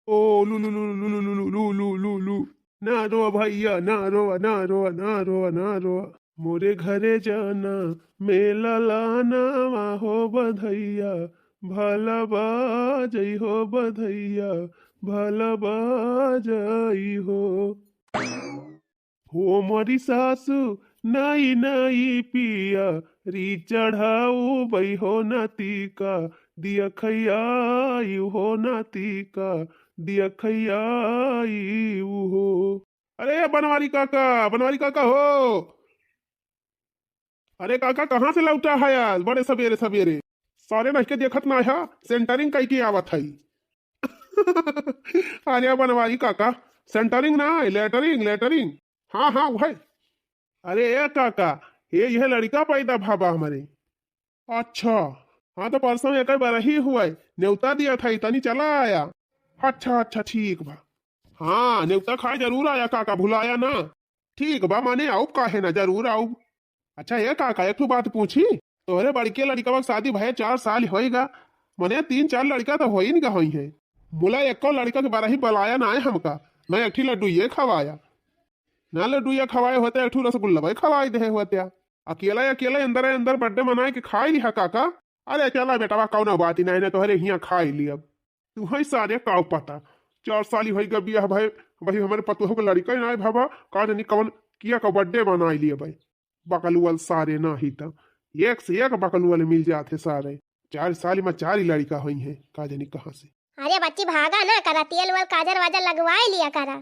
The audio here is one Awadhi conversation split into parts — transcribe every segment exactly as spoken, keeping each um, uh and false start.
ओ लू लू लू लू लू लू लू लू लू लू लू। ना रोवा भैया, ना रोवा, ना रोवा, ना रोवा, ना रोवा। मोरे घरे जाना, मेला लाना, वा हो बधैया, भला बाजई हो बधैया, भला बाजई हो। हो मोरी सासु, नाई नाई पिया, री चढ़ाऊ बई हो नाती का, दिया खैयाई हो नाती का, दिया खैयाई हो। अरे बनवारी काका, बनवारी काका हो। अरे काका, कहाँ से लौटा है आज बड़े सवेरे सवेरे? सारे नहीं के देखत ना है, सेंटरिंग कई के आवत है। अरे बनवारी काका, सेंटरिंग ना, लेटरिंग, लेटरिंग। हाँ हाँ, वही। अरे ए काका, ये यह लड़का पैदा भाबा हमारे। अच्छा, हाँ तो परसों एक बार ही हुआ है, न्योता दिया था, तनी चला आया। अच्छा अच्छा, ठीक बा। हाँ, न्योता खाए जरूर आया काका, भुलाया ना। ठीक बा, माने आउब काहे ना, जरूर आउब। अच्छा ए काका, एक ठो बात पूछी, तोहरे बड़के लड़का के शादी भये चार साल होइगा, मने तीन चार लड़का तो होइन गा होई है। मुला एको लड़का के बरही बलाया ना है हमका, ना एक ठी लड्डू ये खवाया। ना लड्डू ये खवाए होते, एक ठो रसगुल्ला भाई खवाए दे होते। अकेला अकेला अंदर अंदर बर्थडे मनाए के खाए लिहा काका। अरे चला बेटवा, कौनो बात ही नहीं, ना तोहरे हियाँ खाए ली अब। तू है सारे काउ पता, चार साल ही होई गा बियाह भये, भाई हमारे पतोह के लड़का ही ना है भाबा, का जानी कौन किया का बर्थडे मनाए लिए भाई। बकलुअल सारे ना ही त एक से एक बकलुअल मिल जात है सारे। चार साल में चार ही लड़का होई है, का जानी कहाँ से। अरे बच्ची भागा ना करा, तेल वेल काजर वाजर लगवाए लिया करा।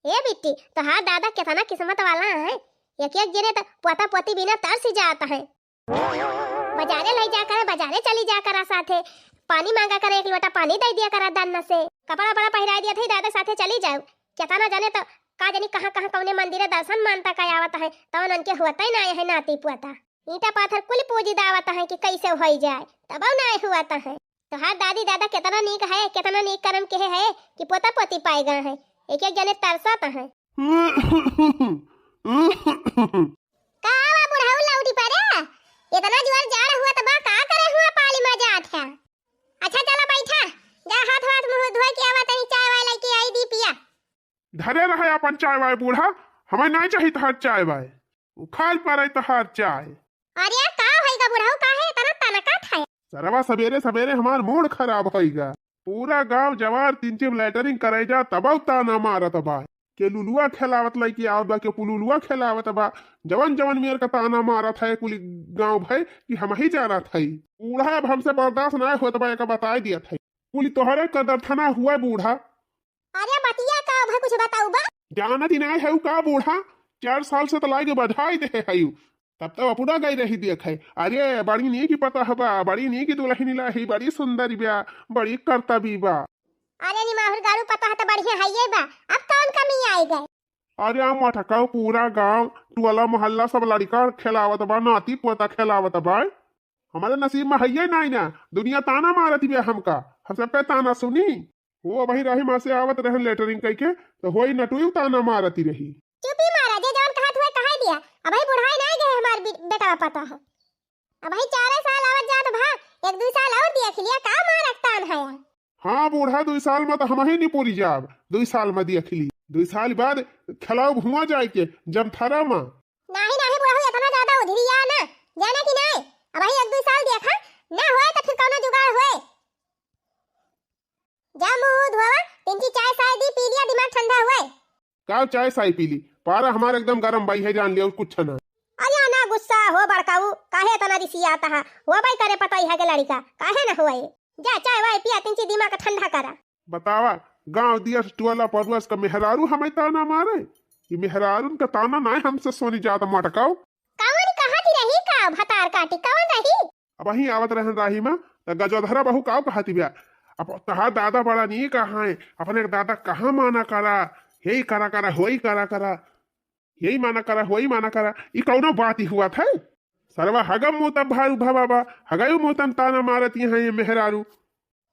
ए बिट्टी, तोहार दादा कितना किस्मत वाला है, एक एक जने तो पोता पोती बिना तरस जात है। बाजारे लई जा करे, बाजारे चली जा करा साथे, पानी मांगा करे, एक लोटा पानी दे दिया करा दान से, कपड़ा बड़ा पहिरा दिया थे दादा साथे चली जाओ। केतना जाने तो का जानी कहाँ कहाँ कौने मंदिर दर्शन मानता का आवत है, तवन उनके होता ही ना है नाती पोता। ईंटा पाथर कुल पूजी दावत है कि कैसे होई जाए, तब ना हुआ है। तोहार दादी दादा कितना नीक है, कितना नीक कर्म के है कि पोता पोती पाए गए हैं, एक एक जने तरसत है। का बा बुढ़ऊ लौटी परे? इतना जोर जाड़ हुआ त बा, का करे हुआ पाली में जात है? अच्छा चला बैठा, जा हाथ वाथ मुंह धोए के आवा, तनी चाय वाय लेके आई दी पिया। धरे रहे अपन चाय वाय बूढ़ा, हमें नहीं चाहिए तोहार चाय वाय, उखाल परे तोहार चाय। अरे का होइगा बुढ़ऊ, काहे इतना तनकत है? सरवा सवेरे सवेरे हमार मूड खराब होइगा। पूरा गांव जवार तीन चिप लेटरिंग करे जा तबौ ताना मारत बा। के लुलुआ खेलावत लइके आवत बा, के पुलुलुआ खेलावत बा। जवन जवन मेर का ताना मारत है कुल गांव भय कि हम ही जानत है। बूढ़ा अब हमसे बर्दाश्त ना होत बा, एका बताए दियत है। कुल तोहरे कदरथना हुआ बूढ़ा। अरे बतिया का भय कुछ बताऊ बा? जानत ही ना है का बूढ़ा, चार साल से तो लागे बधाई दे है। तब तो अपना गई रही देखे। अरे बड़ी नीक पता हबा, बड़ी नीक दुल्हन लाही, बड़ी सुंदर बा, बड़ी करतबी बा। अरे निमाहुर गाड़ू पता है तो बढ़िया है ये बा, अब कौन कमी आई गए? अरे मटकाऊ पूरा गांव टोला मोहल्ला सब लड़का खेलावत बा, नाती पोता खेलावत बा। हमारे नसीब में है ये नहीं ना, दुनिया ताना मारत बा हमका, हम सब पे ताना सुनी। वो अबही राही माँ से आवत रहन लेटरिंग कइके, तो होई नटुई ताना मारती रही। चुपी मारा, जे जवन कहत हुए कहाई दिया। अबही बुढ़ाई नाई गए हमार बी-, बेटवा पता है। अबही चारे साल आवत जात भा, एक दुई साल और देख लिया, का मारक तान है? हाँ बूढ़ा, दुई साल में तो हम ही निपुरी जाब, दुई साल में देख ली, दुई साल बाद खेलाऊ हुआ जाए के जमथरा में। नाही, नाही बुढ़ऊ, इतना ज्यादा उधरिया ना, जाना कि नाही? अबही एक दुई साल देखा, ना होए तो फिर कौनो जुगाड़ होए। जा मुंह धोवा, पिंकी चाय साय दी, पी लिया, दिमाग ठंडा हुए। का चाय साय पी ली? पारा हमार एकदम गरम बाई है, जान लिया, और कुछ ना। अरे ना गुस्सा हो बड़काऊ, काहे इतना रिसियात हा? हो बाई करे पता ही है के लड़का, काहे ना हुए? जा चाय वाय पिया, तिनची दिमाग ठंडा करा। बतावा, गांव दियस टोला पड़ोस का मेहरारू हमें ताना मारे। ये मेहरारून का ताना नाय हमसे सोनी जात मटकाऊ। कौन कहा थी रही का भतार काटी, कौन रही? अबही आवत रहन राही में, त गजोधरा बहू काऊ कहती बा। अब तहार दादा बड़ा नीक है, अपने दादा कहाँ माना करा, यही करा करा, होई करा करा, यही माना करा, होई माना करा, ई कौनो बात ही हुआ था? सरवा हगम मोतम भारू भवा बा, हगायु मोतम ताना मारत यहाँ ये मेहरारू।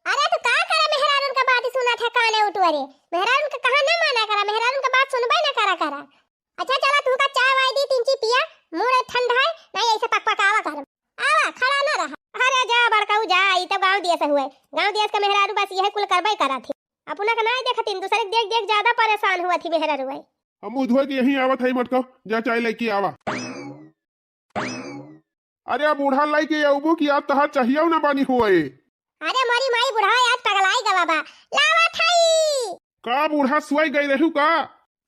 अरे तू का करे मेहरारून का बात सुनत है काने उठवरे? मेहरारून का कहा ना माना करा, मेहरारून का बात सुनबे ना करा करा। अच्छा चला तू का चाय वाय दी, तिनची पिया, मूड ठंडा है, नहीं ऐसे पकपकावा कर। आवा, खड़ा ना रहा। अरे जा बड़काऊ जा, ई तो से हुए। गाँव देश का मेहरारू बस यह कुल करबे करा थी। अपना का नाई देखतिन, दूसरे के देख देख ज्यादा परेशान हुआ थी मेहरारू है। हम मुँह धोए के यहीं आवत है मटको, जा चाय लेके आवा। अरे बूढ़ा लाई के अउबू कि आज तहार चाहिए ना बानी हुए। अरे मोरी माई, बुढ़वा आज पगलाई गवा बा। लावा थाई। का बूढ़ा सुआई गई रहू का?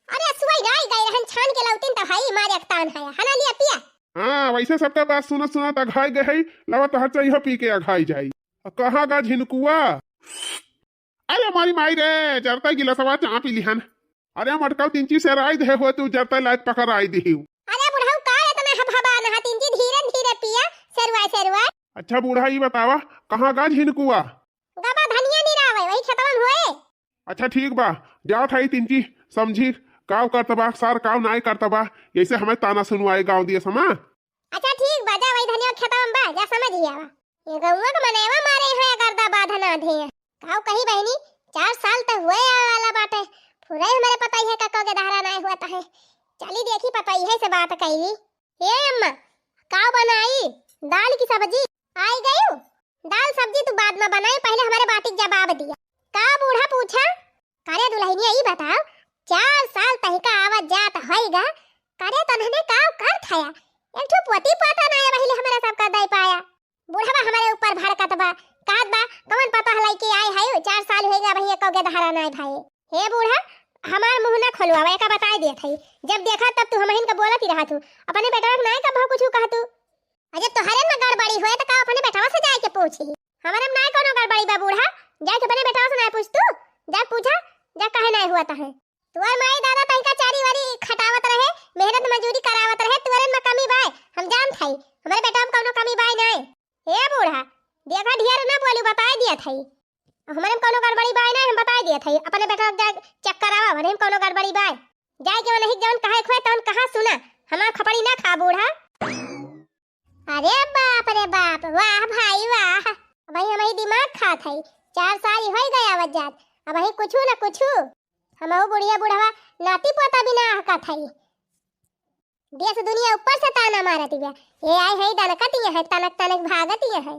अरे सुआई नाई गई रहन, छान के लौटिन तो हई मारे एक तान है। हना लिया पिया। हाँ, वैसे सबका बात सुनत सुनत अघाई गए है, लावा तहार चाहिए पी के अघाई जाई। कहाँ गा झिनकुआ? अरे मोरी माई रे, जरता गिलसवा चापी लिहन। अरे मटकाऊ तिनची से राई दे हो तू, जरता लायक पकड़ आई दिहिउ। अरे बुढ़ऊ का इतना हफहबा नहा तिनची, धीरे धीरे पिया, सेरुआ सेरुआ। अच्छा बूढ़ा ई बतावा, कहाँ गा झिनकुआ? गबा धनिया निरावे, वही खेतवन हुए। अच्छा ठीक बा, जात हई तिनची, समझी काव करत बा, सार काव नाय करत बा, जैसे हमें ताना सुनवाए गाँव दिए समा। अच्छा ठीक बा, जा वही धनिया खेतवा में बा, जा समझ ही आवा। ये गौवा के मनैवा मारे हैं अगर दा बाधा ना धे। काव कही बहनी, चार साल तक हुए आवे वाला बाटे, पूरा ही हमारे पता ही है कको के दहरा नाय हुआ है। चली देखी पता ही है से बात कही। ए अम्मा, काव बनाई? दाल की सब्जी? आई गयू? दाल सब्जी तू बाद में बनाई, पहले हमारे बाटी के जवाब दिया। का बूढ़ा पूछा? करे दुल्हनिया ई बताओ, चार साल तहिका आवत जात होइगा, करे तनहने काव कर थाया? एक ठो पोती पोता ना पहले हमारे सबका दे पाया। बुढ़वा हमारे ऊपर भड़कत बा, कहत बा, "कौन पता हलाई के आए है, चार साल होइगा, वही एको के दहारा नाय भाई।" हे बूढ़ा, हमार मुंह ना खोलवावा, एका बताए देत हई। जब देखा तब तू हमहिन का बोलत ही रहत हूँ। अपने बेटवा के नाय कबहू कुछ कहत हूँ। अरे तोहरे में गड़बड़ी होए तो का अपने बेटवा से जाए के पूछी? हमारे में नाय कोनो गड़बड़ी बा बूढ़ा, जाए के अपने बेटवा से नाय पूछ तू, जा पूछा, जा काहे नाय हुआ तहे। तुअर माई दादा तहिका चारी वारी खटावत रहे, मेहनत मजूरी करावत रहे, तुअरन में कमी बाय, हम जानत हई, हमरे बेटवा में कौनो कमी बाय नाय। हे बूढ़ा, देखा ढेर ना बोलू, बताए दियत हई। हमरे में कौनो गड़बड़ी बाय नाय, हम बताए दियत हई, अपने बेटवा के जाए check करावा, हमरे में कौनो गड़बड़ी बाय। जाए के वनही जौन कहे खोए तौन कहा सुना, हमार खपड़ी ना खा बूढ़ा। अरे बाप रे बाप, वाह भाई वाह, अबही हमही दिमाग खात हई। चार साल होई गए आवत जात, अबही कुछु न कुछु। हमहू बुढ़िया बुढ़वा नाती पोता बिना अहकत हई। देश दुनिया ऊपर से ताना मारत बिया, ये आए है दनकत ये है, तनक तनक भागत ये है।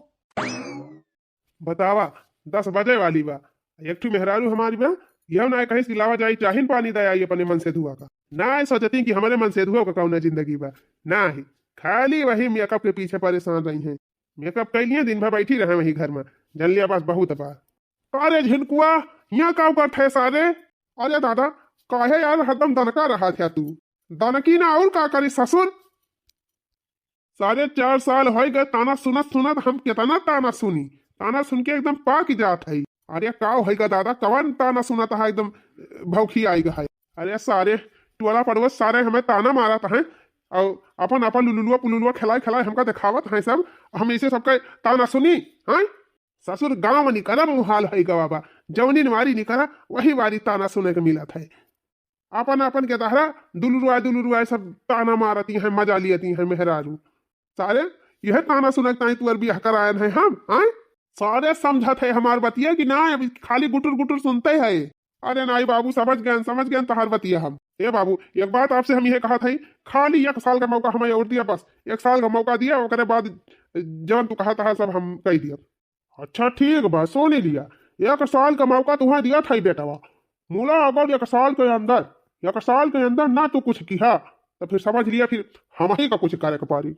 बतावा, दस बजे वाली बा, एक ठो मेहरारू हमारी बा, यह ना कहिस कि लावा जाई चाहिन पानी दे आई अपने मनसेधुआ का। ना सोचती कि हमरे मनसेधुआ का कौन जिंदगी बा, ना ही, खाली वही makeup के पीछे परेशान रही हैं। Makeup कैलिए दिन भर बैठी रहे वही घर में, जन लिया बस बहुत बा। अरे झिनकुआ, यहाँ का करत है सारे? अरे दादा, काहे यार हरदम दनका रहा था तू? दनकी ना और का करी ससुर? सारे चार साल होई गए ताना सुनत सुनत, हम कितना ताना सुनी, ताना सुन के एकदम पाक जात है। अरे का होई गा दादा, कवन ताना सुनत है, एकदम भौखी आई गा है। अरे सारे टोला पड़ोस सारे हमें ताना मारत हैं और अपन अपन लुलुलुआ पुलुलुआ खिलाए खिलाए हमका दिखावत हैं सब, हम इसे सबका ताना सुनी हैं। ससुर गाँव निकरा मुहाल है गवा बा, जौनी वारी निकरा वही वारी ताना सुने के मिलत है। आपन आपन के दहरा दुलुरुआ दुलुरुआ सब ताना मारती हैं, मजा लियती हैं मेहरारू। सारे यह ताना सुनक ताई तुअर बियाह करायन है हम, आय? सारे समझत है हमार बतिया कि ना, अभी खाली गुटुर गुटुर सुनते है। अरे नाई बाबू, समझ गए, समझ गए तहार बतिया हम। ए बाबू, एक बात आपसे हम यह कहत है, खाली एक साल का मौका हमें और दिया, बस एक साल का मौका दिया, ओकरे बाद जौन तू कहत है सब हम कह दिया। अच्छा ठीक बा, सुन लिया, एक साल का मौका तुहें दिया था बेटवा, मुला अगर एक साल के अंदर, एक साल के अंदर ना तू कुछ किहा, तो फिर समझ लिया, फिर हम ही का कुछ करे के पारी।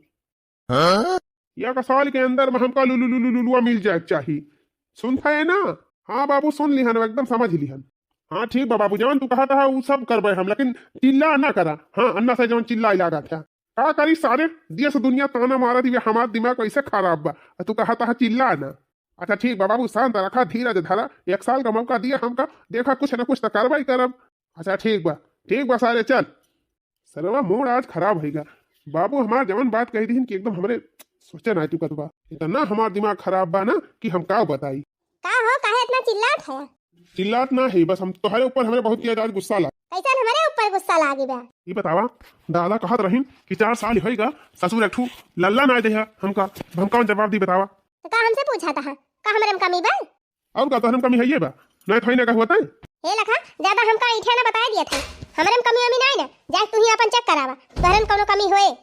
हाँ? एक साल के अंदर में हमका लुलु लुलु लुलुआ मिल जाए के चाही। सुनता है ना? हाँ बाबू, सुन लिहन, एकदम समझ लिहन। हाँ ठीक बा बाबू, जवन तू कहत है उ सब करबे हम, लेकिन चिल्ला ना करा। हाँ, अन्ना से जवन चिल्ला लागत है। का करी सारे, देश दुनिया ताना मारत, ये हमार दिमाग कैसे खराब बा। आ तू कहत है चिल्ला ना। अच्छा ठीक बा बाबू, शांत रखा, धीरज धरा, एक साल का मौका दिया हमका, देखा कुछ ना कुछ तो कार्रवाई करब। अच्छा ठीक बा, ठीक बा सारे, चल। सरवा मूड आज खराब होइगा। बाबू हमार जवन बात कही दिहिन कि एकदम हमरे सोचे ना चुकत बा। इतना हमार दिमाग खराब बा ना कि हम का बताई। का हो, काहे इतना चिल्लात है? चिल्लात ना है, बस हम तोहरे ऊपर हमरे बहुत तेज आज गुस्सा लाग। कैसन हमरे ऊपर गुस्सा लागी बा? ई बतावा, दादा कहत रहिन कि चार साल होइगा, ससुर एक ठू लल्ला ना दे हमका, हम कौन जवाब दी बतावा? तो का हमसे पूछा था, का हमरे में कमी बा? और का तोहरे में कमी है ये बा, नहीं थोड़ी ना का हुआ तय। हे लखा, ज्यादा हमका ऐठे ना बताए दिया था, हमरे में कमी अमी नहीं ना, जा तू ही अपन check करावा, तोहरे में कौनो कमी होए।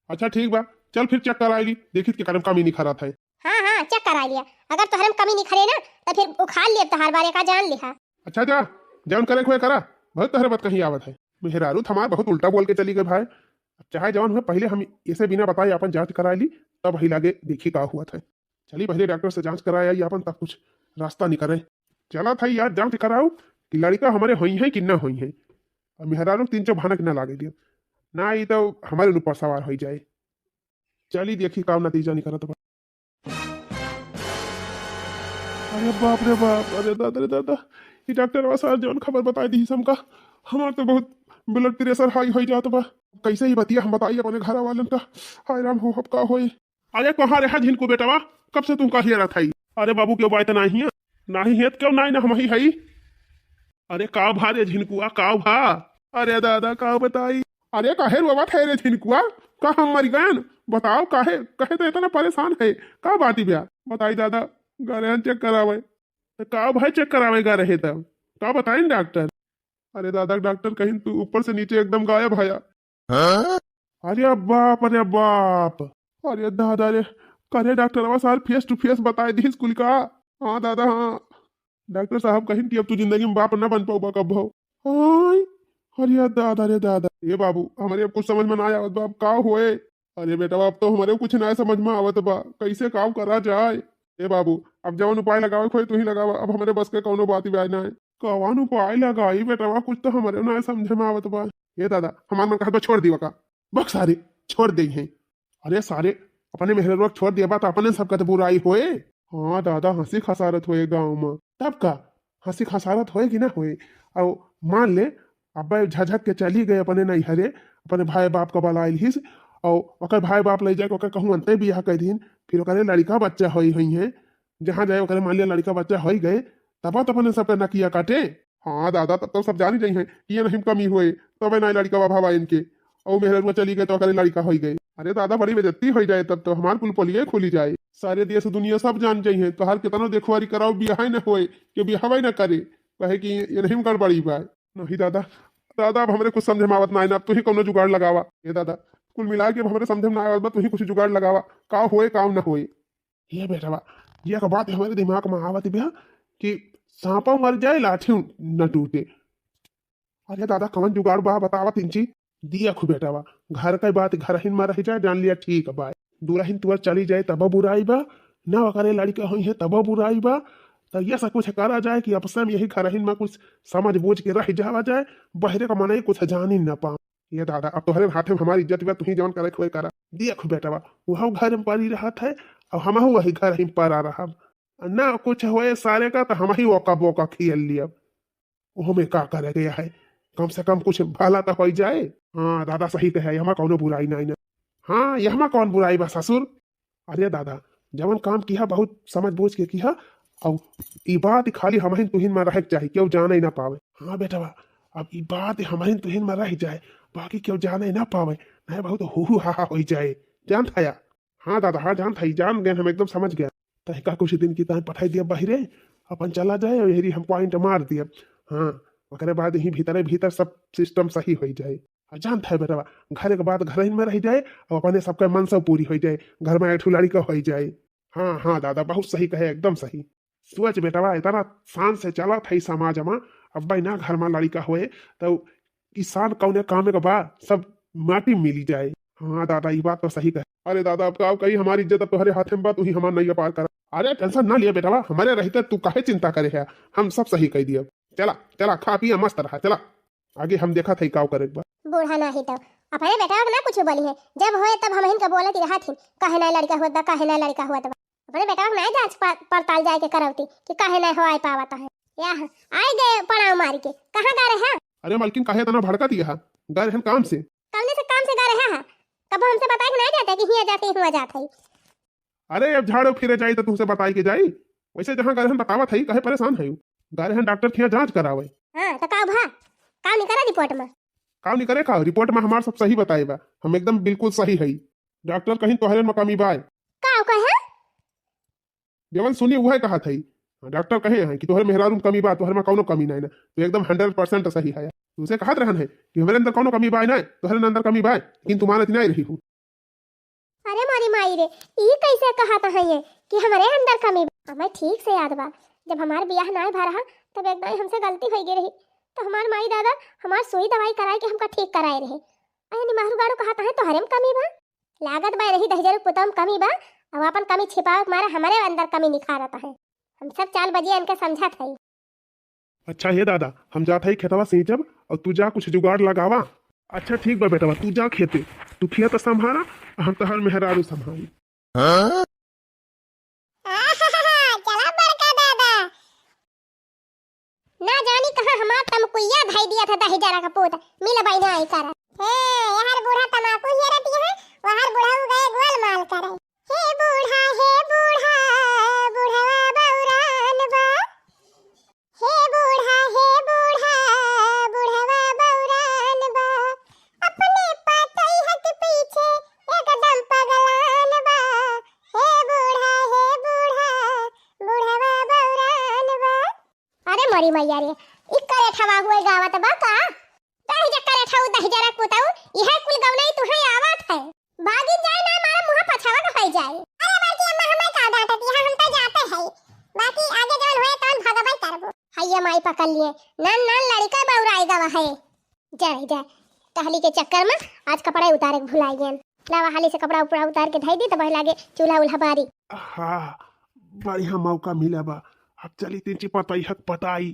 अच्छा ठीक बा, चल फिर check कराई ली, देखी के करम कमी नहीं खराब है। हाँ, हाँ, चेक कराइ लिया। अगर तोहरे में कमी निखरे ना, त फिर उखाड़ लेब तोहार बारे का, जान लिहा। अच्छा जा, जौन करे के होए करा, बहुत तोहरे बतकही आवत है। मेहरारू त हमार बहुत उल्टा बोल के चली गए भाई। अब चाहे जौन हुए, पहिले हम एसे बिना बताए आपन जाँच कराइ ली, तब ही लागे देखी का हुआ था। चली पहिले डॉक्टर से जाँच कराए आई आपन, तब कुछ रास्ता निकरे। चला था यार, जाँच कराओ कि लड़िका हमरे होइहैं कि ना होइहैं। अब मेहरारू तीन चौ भनक ना लागे दियो, ना ई तो हमरे ऊपर सवार होइ जाए। चली देखी का नतीजा निकरत बा। अरे बाप रे बाप, अरे दादा रे दादा, ई डॉक्टरवा सार जौन खबर बताइ दिहिस हमका, हमार तो बहुत blood pressure high होइ जात बा। कैसे ई बतिया हम बताई अपने घर वालन का? हाय राम हो, अब का होई? अरे कहाँ रहा झिनकू बेटवा, कब से तुमका हेरत हई? अरे बाबू, केउ बात नाही है? नाही हेत केउ नाही ना, हमही हई। अरे का भा रे झिनकुआ, का भा? अरे दादा, का बताई? अरे काहे रोवत है रे झिनकुआ? का हम मरि गयन? बताओ काहे, काहे तो इतना परेशान है? का बात बा? बताई दादा, गा रहेन चेक करावे। तो का भाई चेक करावे गा रहे तब? का बताइन डॉक्टर? अरे दादा, डॉक्टर कहिन तू ऊपर से नीचे एकदम गायब हया। हाँ? अरे बाप, अरे बाप, अरे दादा रे, करे डॉक्टरवा सार face to face बताइ दिहिस कुल का? हाँ दादा, हाँ। डॉक्टर साहब कहिन कि अब तू जिंदगी में बाप न बन पउबा कब्बो। हाय, अरे दादा रे दादा। ए बाबू, हमरे अब कुछ समझ में ना आवत बा, अब का होए? अरे बेटवा, अब तो हमरे कुछ ना समझ में आवत बा, कैसे काउ करा जाए? ए बाबू, अब जवन उपाय लगावे के होई, तू ही लगावा, अब हमरे बस के कौनो बात बा ना। कवन उपाय लगाई बेटवा, कुछ तो हमरे ना समझ में आवत बा। ए दादा, हमार मन कहत बा छोड़ दीवा का? बक सारे, छोड़ देइहैं। अरे सारे, अपने मेहररुआ के छोड़ दिया बा तो अपने सबका तो बुराई होए। हाँ दादा, हँसी खसारत होए गाँव में। तब का? हँसी खसारत होए कि ना होए? अउ मान ले, अब्बे झझक के चली गए अपने नैहरे, अपने भाई बाप का बलाइ लिहिस, अउ ओकर भाई बाप लइ जाके ओकर कहूँ अंते बियाह कर दीन, फिर ओकरे लड़िका बच्चा होई होइहैं, जहाँ जाए ओकरे मान लिया लड़िका बच्चा होई गए, तब तो अपने सबका नकिया काटे। हाँ दादा, तब तो सब जानी जइहैं कि ये नहीं कमी होए, तबे ना लड़िका बा भावा इनके। अउ मेहररुआ चली गए तो ओकरे लड़िका होई गए। अरे दादा, बड़ी बेइज्जती होई जाए, तब तो हमार कुल पोलिये खुली जाए। सारे देश दुनिया सब जान जइहैं, तोहार केतनो देखवारी कराओ, बियाह न होए, के बियाहवा न करे, कहे कि ये नहीं गड़बड़ी बा। नहीं दादा, दादा, अब हमरे कुछ समझ में आवत ना है ना, अब तू ही कौनो जुगाड़ लगावा। ए दादा, कुल मिला के अब हमरे समझ में ना आवत बा, तू ही कुछ जुगाड़ लगावा, का होए, का न होए। ये बेटवा, ये का बात हमरे दिमाग में आवत बा कि सांपो मर जाए, लाठी न टूटे। अरे दादा, कवन जुगाड़ बा, बतावा तिनची। दिया खु बेटवा, घर के बात घरहिन में रह जाए, जान लिया ठीक बा। दुरहिन तुअर चली जाए तब बुराई बा, न ओकरे लड़िका होइहैं तब बुराई बा। तो ये सब कुछ करा जाए कि आपस में यही घरहिन में कुछ समझ बूझ के रह जावा जाए, बहरे का मनई कुछ जानी न पाओ। ये दादा, अब तोहरे हाथे में हमारी इज्जत बा, तू ही जवन करे खोए करा। देख बेटवा, वहू घर में परी रहत है, अब हमहू वही घरहिन परा रहब। ना कुछ होए सारे का, तो हमही ओका बोका खियल लियब। ओह में का करे गया है, कम से कम कुछ भला तो होई जाए। हाँ दादा, सही कहे, एहमा कौनो बुराई नहीं ना। हाँ, एहमा कौन बुराई बा ससुर? अरे दादा, जवन काम किहा बहुत समझ बूझ के किहा, अउ ई बात खाली हमहिन तुहिन में रहे के चाही, केहू जाने ना पावे। हाँ बेटवा, अब ई बात हमहिन तुहिन में रह जाए, बाकी केहू जाने ना पावे, नहीं बहुत हु हु हा हा होई जाए। जानत हया? हाँ दादा, हाँ जानत हई, जान गए हम, एकदम समझ गए। तहिका कुछ दिन की तान पठाई दिया बाहरे, अपन चला जाए और यही हम पॉइंट मार दिया। हाँ, ओकरे बाद ही भीतरे भीतर सब सिस्टम सही होई जाए। और जानत है बेटवा, घर के बाद घर ही में रह जाए और अपने सबके मनसा पूरी होई जाए, घर में एक ठो लड़िका होई जाए। हाँ, हाँ दादा, बहुत सही कहे, एकदम सही। सोच बेटवा, इतना शान से चलत है समाज में, अब भाई ना घर में लड़िका होए, तो ई शान कौने काम के बा, सब माटी मिली जाए। हाँ दादा, ई बात तो सही कहे। अरे दादा, अब का कही, हमारी इज्जत अब तोहरे हाथे में बा, तू ही हमार नैया पार करा। अरे टेंशन ना लिया बेटवा, हमरे रहते तू काहे चिंता करे है, हम सब सही कह दिया। चला, चला, खा पिया मस्त रहा, चला। आगे हम देखत हई काव करे के बा। बूढ़ा नाही तो अपने बेटवा के ना कुछ बोली है, जब होए तब हमहिन के बोलत ही रहत ही, काहे ना लड़िका हुआ बा, काहे ना लड़िका हुआ बा। अपने बेटवा के ना जांच प-, पड़ताल जाए के करौती कि काहे ना हो आए पावत है। या आए गए पड़ाव मारी के, कहाँ गा रहे हैं? अरे मालकिन, काहे इतना भड़का दिया है? गा रहे हैं काम से। कौने से काम से गा रहे हैं? कब हमसे बताए के ना जाते कि हिया जाते, हुआ जात है। अरे, अब झाड़ो फिरे जाई तो तुमसे बताई के जाई। वैसे जहाँ गए हन बतावत हई, काहे परेशान हई? गए हन डॉक्टर के यहाँ जांच करावे। हाँ, तो का भा? का निकला रिपोर्ट में? का निकले का? रिपोर्ट में हमार सब सही बताए बा। हम एकदम बिल्कुल सही हई। डॉक्टर कहीं तोहरे में कमी बा। का कहे? जवन सुनी उहे कहत हई। डॉक्टर कहे हैं कि तोहरे मेहरारू में कमी बा, तोहरे में कौनो कमी नहीं ना। तू एकदम हंड्रेड परसेंट सही है। तुमसे कहत रहन है कि हमरे अंदर कौनो कमी बा नहीं, तोहरे अंदर कमी बा, लेकिन तू मानत नहीं रही हो। अरे मोरी माई रे, ई कैसे कहत है ये? कि हमरे अंदर कमी बा। हमें ठीक से याद बा, जब हमार बियाह नाय भा रहा, तब एक दाई हमसे गलती होइ गई रही, तो हमार माई दादा हमार सुई दवाई कराए के हमका ठीक कराए रहे। अरे निमहरू गाड़ू कहत है तोहरे में कमी बा। लागत बा रही दहिजरू पुतौ में कमी बा, अब अपन कमी छिपावे के मारे हमरे अंदर कमी निखारत है। हम सब चाल बजिया इनके समझत है। अच्छा हे दादा, हम जात हई खेतवा सींचब और तू जा कुछ जुगाड़ लगावा। अच्छा ठीक बा बेटवा, तू जा खेते, तू खेत संभारा, हम तोहर मेहरारू संभारी। हाँ? चला बड़का दादा। ना जानी कहाँ हमार तमकुइया धई दिया था दहिजरा का पूत, मिल बैना आई कर। हे, यार बूढ़ा तमाकू हेरत है, वहार बूढ़ा गए गोलमाल करे। हे बूढ़ा, हे बूढ़ा, बुढ़वा बौरान बा। हे बूढ़ा, हे बूढ़ा, बुढ़वा बौरान बा। अपने पतैहक पीछे एकदम पगलान बा। हे बूढ़ा, हे बूढ़ा, बुढ़वा बौरान बा। अरे मोरी मैया रे, ई करेठवा हुए गावत बा का? दहिजरा करेठऊ, दहिजरा कुतऊ, इहे कुल गवनई तुहे आवत है। भागिन जाए ना, मारे मुँह पछावा के होई जाए। अरे बड़की अम्मा, हमें का डांटत, यहाँ हम तो जाते हैं, बाकी आगे जवन होए तवन भगबई करबो। हैया माई पकड़ लिए, नन नन लड़का बौराई गवा है। जाए जाए, टहली के चक्कर में आज कपड़ा उतारे के भुलाई गयन। लावा हाली से कपड़ा उपड़ा उतार के धई दी, तब लागे चूल्हा उल्हा बारी। हाँ, बढ़िया मौका मिला बा, अब चली तीन ची पतैहक पटाई।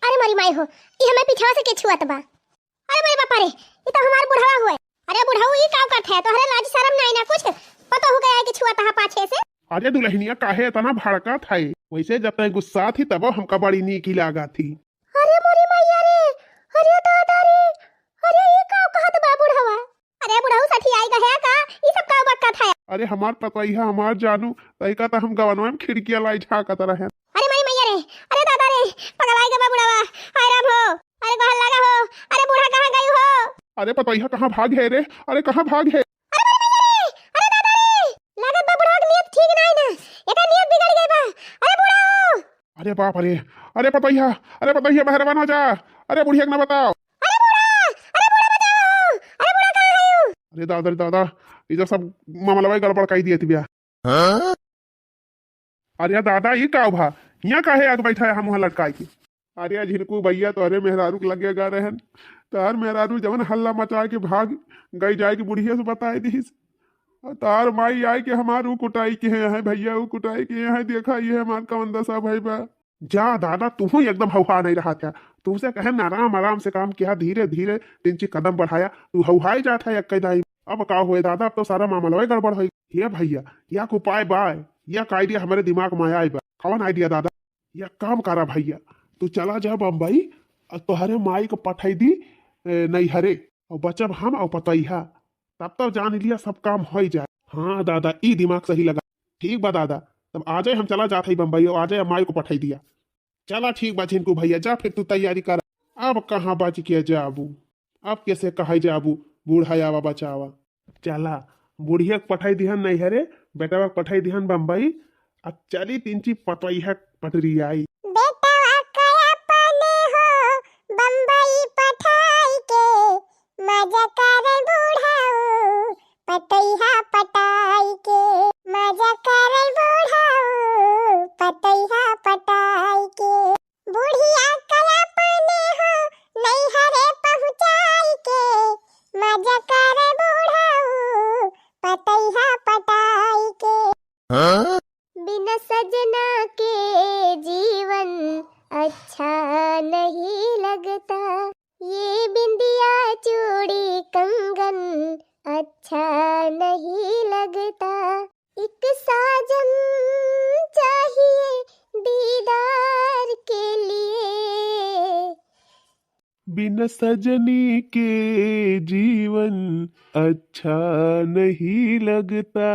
अरे मोरी माई हो, ई हमें पीछवा से के छुअत बा? अरे मोरी बापा रे, ई तो हमार बुढ़वा हुए। अरे बुढ़ऊ, ई का करत है? तोहरे लाज शरम नाई ना कुछ? पतोहू के आए के छुअत है पाछे से। अरे दुल्हनिया, काहे इतना भड़कत है? वैसे जब तय गुस्सा थी तब हमका बड़ी नीकी लागा थी। अरे मोरी मैया रे, अरे दादा रे, अरे ई का कहत बा बुढ़वा? अरे बुढ़ऊ सठियाई गया का? ई सब का बकत है? अरे हमार पतैहा, हमार जानू, तैका त हम गवनवा में खिड़किया लाई झाँकत रहे। अरे मोरी मैया रे, अरे दादा रे, पगलाई गवा बुढ़वा, हाय राम हो, अरे गोहर लगा हो, अरे बूढ़ा कहाँ गई हो? अरे पतैहा कहाँ भाग है रे, अरे कहाँ भाग है? अरे मोरी मैया रे, अरे दादा रे, लागत बा बुढ़वा के नियत ठीक नाई ना, एकर नियत बिगड़ गई बा। अरे बुढ़ऊ! अरे बाप रे, अरे पतैहा, अरे पतैहा बहरवा ना जा, अरे बुढ़िया के ना बताओ। अरे बूढ़ा, अरे बूढ़ा बचाओ, अरे बूढ़ा कहाँ है यू? अरे दादा रे दादा, ई तो सब मामलवा गड़बड़ कई दिए तिबिया। हाँ? अरे दादा, ई का भा? हियाँ काहे आके बैठा है हम वहाँ लटकाई के? अरे झिनकू भैया, तोहरे मेहरारू के लगे गा रहन, तोहर मेहरारू जवन हल्ला मचा के भाग गई, जाए के बुढ़िया से बताए दीस। और तोहर माई आए के हमार ऊ कुटाई के हैं, भैया ऊ कुटाई के हैं, देखा ये हमार कवन दशा भई बा। जा दादा, तू ही एकदम हौहा नहीं रहा था। तुमसे कहे ना, आराम आराम से काम किया, धीरे धीरे तीन ची कदम बढ़ाया, तू हौहाए जात है एक दाई। अब का हुए दादा, अब तो सारा मामला गड़बड़ होई। हे भैया, या को उपाय बा, या का idea हमारे दिमाग में आया बा? कौन idea दादा? या काम करा भैया, तू चला जा बम्बई और तोहरे माई को पठाई दी, ए, नैहरे, और बचब हम और पतैहा, तब तो जान लिया सब काम हो ही जाए। हाँ दादा, ई दिमाग सही लगा। ठीक बा दादा, तब आ जाए, हम चला जात हई बम्बई, और आ जाए माई को पठाई दिया। चला ठीक बा झिनकू भैया, जा फिर तू तैयारी कर। अब कहाँ बच के जाबू, अब कैसे कहे जाबू बूढ़ा आवा बचावा। चला, बुढ़िया के पठाई दिहन नैहरे, बेटवा के पठाई दिहन बम्बई, अब चली तीन ची पतैहा पटरी आई। बेटवा के अपने हो बम्बई पठाई के, मजा करे बुढ़ऊ पतैहा पटाई के, मजा करे बुढ़ऊ पतैहा पटाई के। बुढ़िया के अपने हो नैहरे पहुँचाई के, मजा करे बुढ़ऊ पतैहा पटाई के। हाँ? बिना सजना के जीवन अच्छा नहीं लगता, ये बिंदिया चूड़ी कंगन अच्छा नहीं लगता। एक साजन चाहिए दीदार के लिए। बिन सजनी के जीवन अच्छा नहीं लगता।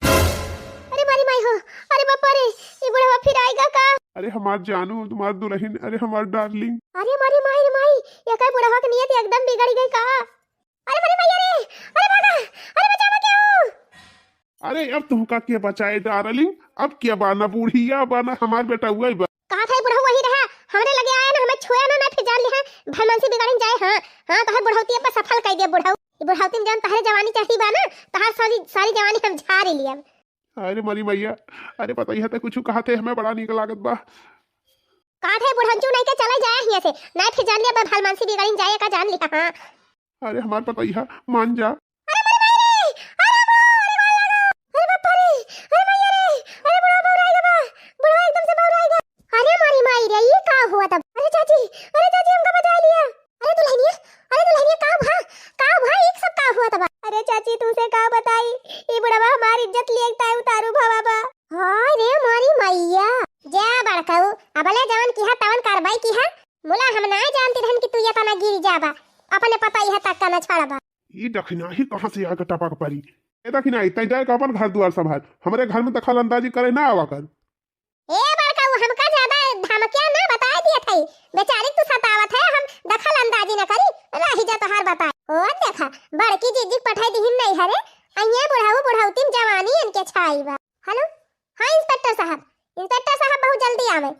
अरे मारी माई हो, अरे बापा रे, ये बुढ़वा फिर आएगा का? अरे हमार जानू, तुम्हार दुल्हन, अरे हमार डार्लिंग। अरे मारी माई रे माई, ये का बुढ़वा के नियत एकदम बिगड़ गई का? अरे मारी मैया रे, अरे भागा, अरे बचावा केहू। अरे अब तुमका के बचाए डार्लिंग, अब के बाना बुढ़िया बाना हमार बेटा हुआ बा। कहा था बुढ़ऊ वही रहा, हमरे लगे आया ना, हमें छुआ ना, ना फिर जान लिहा, भलमनसी बिगाड़न जाए। हाँ, हाँ, तोहर बुढ़ौती पर सफल कई दे बुढ़ऊ। ई बुढ़ौती में जौन तहरे जवानी चढ़ी बा ना, तहार सारी, सारी जवानी हम झारी लियब। अरे मरी मैया, अरे पता ही है तो कुछ कहा थे, हमें बड़ा नीक लागत बा। कहा थे बुढ़ंचू नहीं के चला जाए हियां से, नहीं फिर जान लिया बा, भलमानसी बिगड़िन जाए का जान लिया। हाँ। अरे हमार पता ही है, मान जा। अरे मरी माई रे, अरे बा, अरे मार लागो, अरे बाप रे, अरे मैया रे, अरे बुढ़वा बौराई गवा, बुढ़वा एकदम से बौराई गवा। अरे मरी माई रे, ये का हुआ तब? अरे चाची, अरे चाची हमका बचा लिया। अरे दुल्हनिया, अरे दुल्हनिया, का भा, का भा, ई सब का हुआ तबा? अरे चाची, तू से का बताई, ई बुढ़वा हमार इज्जत लिए ताय उतारू भवा बा। हाय रे मोरी मैया, जा बड़कऊ, अबले जवन किहा तवन कार्रवाई किहा। मुला हम नाय जानती रहन कि तू ये तना गिर जाबा, अपने पता यह तक का न छड़बा। ई दखिनाही कहाँ से आके टपक पड़ी? ए दखिनाही, तै जाए का अपन घर दुआर संभाल, हमरे घर में दखल अंदाजी करे ना आवा कर। ए बड़कऊ, हमका ज्यादा धमकियां ना बताए दिए थई। बेचारी तू सतावत है, हम दखल अंदाजी न करी, रही जा तोहार बताए। ओ देखा, बड़की जीजी पठाई दिहिन नहीं हरे, अइये बुढ़ऊ बुढ़ौती में जवानी इनके छाई बा। हेलो, हाँ इंस्पेक्टर साहब, इंस्पेक्टर साहब बहुत जल्दी आवे।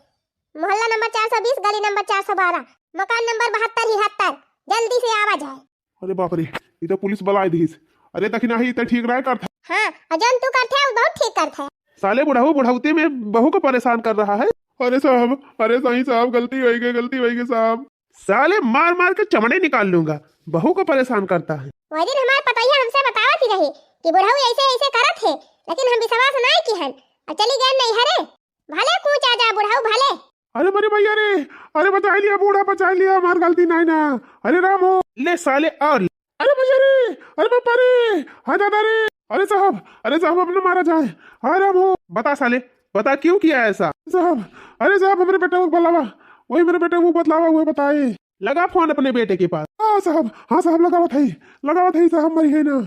मोहल्ला नंबर चार सौ बीस, गली नंबर चार सौ बारह, मकान नंबर बहत्तर ही हत्तर, जल्दी से आवा जाए। अरे बाप रे, ई तो पुलिस बुलाए दिहिस। अरे दखिनाही, ई तो ठीक नाय करत है। हाँ, और जौन तू करत है, वो बहुत ठीक करत है। साले बुढ़ऊ बुढ़ौती में बहू को परेशान कर रहा है। अरे साहब, अरे साईं साहब, गलती होई गई, गलती होई गई साहब। साले मार मार के चमड़े निकाल लूंगा, बहू को परेशान करता है। वही दिन हमार पतोहिया हमसे बतावत ही रही कि बुढ़ऊ ऐसे ऐसे करत है, लेकिन हम विश्वास नाय किहन। अब चली गए नहीं हरे, भले कूचा जा बुढ़ऊ भले। अरे मरे भैया रे, अरे बचा लिया बूढ़ा, बचा लिया, हमार गलती नाय ना। अरे राम हो, ले साले और ले। अरे भैया रे, अरे बापा रे, हाय दादा रे, अरे साहब, अरे साहब, अब न मारा जाए। हाय राम हो। बता साले, बता क्यों किया ऐसा? साहब, अरे साहब, हमरे बेटा को बतलावा, वही मेरे बेटे को बतलावा, वो बताए। लगा फोन अपने बेटे के पास। हाँ साहब, हाँ साहब, लगावत है, लगावत है साहब, मरी है ना।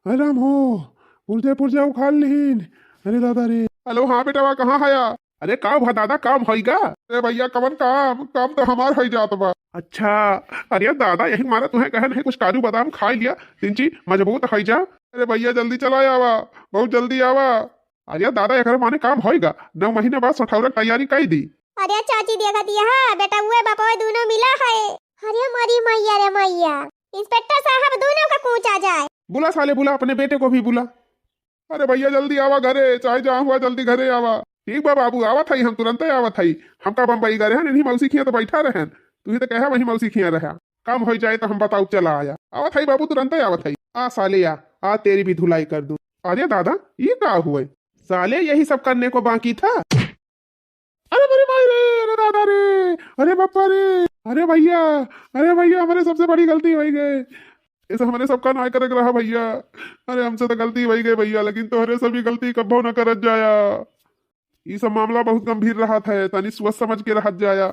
हाय राम हो, पुर्जे पुर्जे उखाड़ लीन। अरे दादा रे। हेलो, हाँ बेटवा, कहाँ हया? अरे का भा दादा, काम होइगा? अरे भैया, कवन काम? काम तो हमार होई जात बा। अच्छा, अरे दादा, यही मारा तुहें कहन है, कुछ काजू बादाम खाई लिया, तिंची मजबूत होई जा। अरे भैया, जल्दी चला आवा, बहुत जल्दी आवा। अरे दादा, एकरे माने काम होइगा, नौ महीने बाद सठौरा के तैयारी कई दी। अरे चाची, देखा दिया है, बेटा उहे बपवा दोनों मिला है। अरे मरी मैया रे मैया, इंस्पेक्टर साहब दोनों का कूचा जाए। बुला साले, बुला, अपने बेटे को भी बुला। अरे भैया, जल्दी आवा घरे, चाहे जहाँ हुआ, जल्दी घरे आवा। ठीक बा बाबू, आवत हई, हम तुरंते आवत हई। हमका बम्बई गए रहन, इन्हीं मौसी खिया तो बैठा रहन। तू ही तो कहा वही मौसी खिया रहा। काम हो जाए तो हम बताऊ, चला आया। आवत हई बाबू, तुरंते आवत हई। आ साले आ, आ तेरी भी धुलाई कर दूँ। अरे दादा, ये का हुए? साले यही सब करने को बाकी था। अरे मेरी माई रे, अरे दादा रे, अरे बापा रे, अरे भैया, अरे भैया, हमरे सबसे बड़ी गलती होई गई। ऐसे हमरे सबका नाय करे के रहा भैया। अरे हमसे तो गलती होई गई भैया, लेकिन तोहरे से भी गलती कब्बो न करत जाया। ई सब मामला बहुत गंभीर रहत है, तनी सोच समझ के रहत जाया।